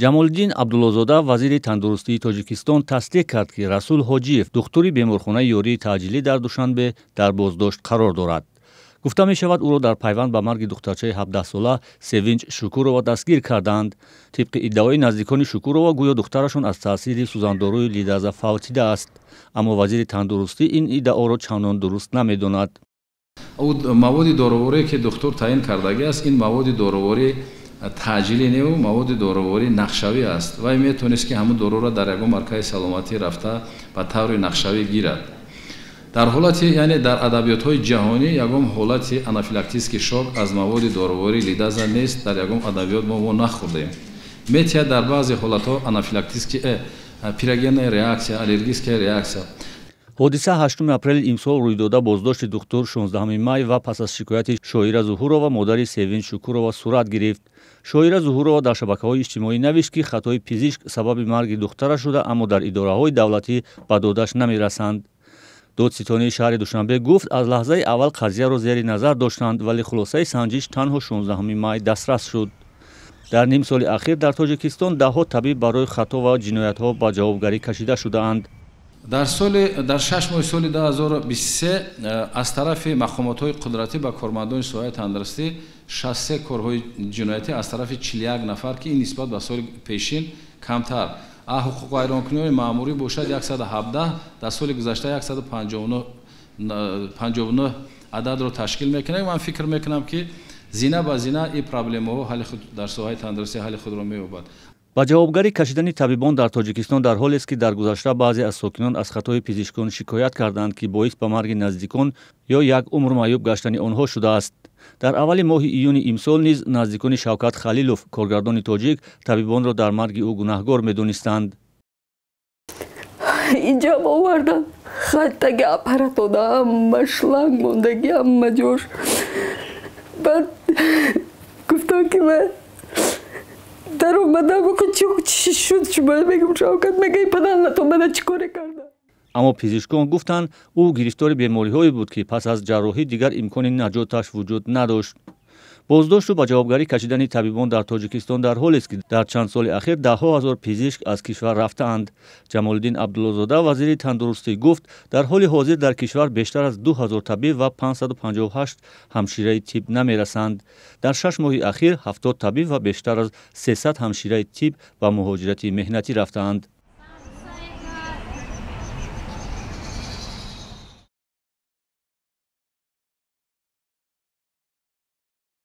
Ҷамолиддин Абдуллозода, вазири тандурустии Тоҷикистон, тасдиқ кард, ки Расул Ҳоҷиев, духтури беморхонаи ёрии таъҷилӣ дар Душанбе, дар боздошт қарор дорад. Гуфта мешавад, ӯро дар пайванд ба марги духтарчаи 17-сола Севинҷ Шукурова дастгир кардаанд. Тибқи иддаои наздикони Шукурова, гӯё духтарашон аз таъсири сӯзандоруи лидаза фавтидааст. Аммо вазири тандурустӣ ин иддаоро чандон дуруст намедонад. Маводи доруворие, ки духтур таъин кардагӣ аст, ин маводи доруворӣ таъҷилӣ неву маводи доруворӣ нақшавӣ аст. Вай метавонист, ки ҳамун доруро дар ягон маркази саломатӣ рафта, ба таври нақшавӣ гирад. Дар ҳолати, яъне дар адабиётҳои ҷаҳонӣ ягон ҳолати анафилактический шок аз маводи доруворӣ лидаза нест. Дар ягон адабиёт мо нахӯрдем. Метиҳад дар баъзе ҳолатҳо анафилактический пирогенная реакция, аллергическая реакция. Ҳодиса 8 апрели имсол рӯй дода, боздошти духтур 16 май ва пас аз шикояти Шоира Зуҳурова, модари Севинҷ Шукурова, сурат гирифт. Шоира Зуҳурова дар шабакаҳои иҷтимоӣ навишт, ки хатои пизишк сабаби марги духтараш шуда, аммо дар идораҳои давлатӣ ба додаш намерасанд. Додситонии шаҳри Душанбе гуфт, аз лаҳзаи аввал қазияро зери назар доштанд, вале хулосаи санҷиш танҳо 16 май дастрас шуд. Дар ним соли ахир дар Тоҷикистон даҳҳо табиб барои хато ва ҷиноятҳо ба ҷавобгарӣ кашида шудаанд. Дар 6 моҳи соли 2023 аз тарафи мақомотҳои қудратӣ ба кормандони соҳаи тандурустӣ 63 корҳои ҷиноятӣ аз тарафи 41 нафар, ки ин нисбат ба соли пешин камтар. А ҳуқуқвайронкуниҳои маъмурӣ бошад 117, дар соли гузашта 159 ададро ташкил мекунад. Ман фикр мекунам, ки зина ба зина ин проблемаҳо ҳалли худ дар соҳаи тандурустӣ ҳалли худро меёбад. Ба ҷавобгарӣ кашидани табибон дар Тоҷикистон дар ҳолест, ки дар гузашта баъзе аз сокинон аз хатои пизишкон шикоят карданд, ки боис ба марги наздикон ё як умр маъюб гаштани онҳо шудааст. Дар аввали моҳи июни имсол низ наздикони Шавкат Халилов, коргардони тоҷик, табибонро дар марги ӯ гунаҳгор медонистанд. Инҷам овардан, хаттаги аппаратода ҳама шланг мондаги, ҳама ҷош. Баъд гуфтам, ки ман даромадам, чӣ шуд шумо? Мегум, Шавкат. Мега, падарнато мана чӣ коре карда? Аммо пизишкон гуфтанд, ӯ гирифтори бемориҳое буд, ки пас аз ҷарроҳӣ дигар имкони наҷоташ вуҷуд надошт. Боздошту ба ҷавобгарӣ кашидани табибон дар Тоҷикистон дар ҳолест, ки дар чанд соли ахир даҳҳо ҳазор пизишк аз кишвар рафтаанд. Ҷамолиддин Абдуллозода, вазири тандурустӣ, гуфт, дар ҳоли ҳозир дар кишвар бештар аз 2000 табиб ва 558 ҳамшираи тиб намерасанд. Дар 6 моҳи ахир 70 табиб ва бештар аз 300 ҳамшираи тиб ба муҳоҷирати меҳнатӣ рафтаанд.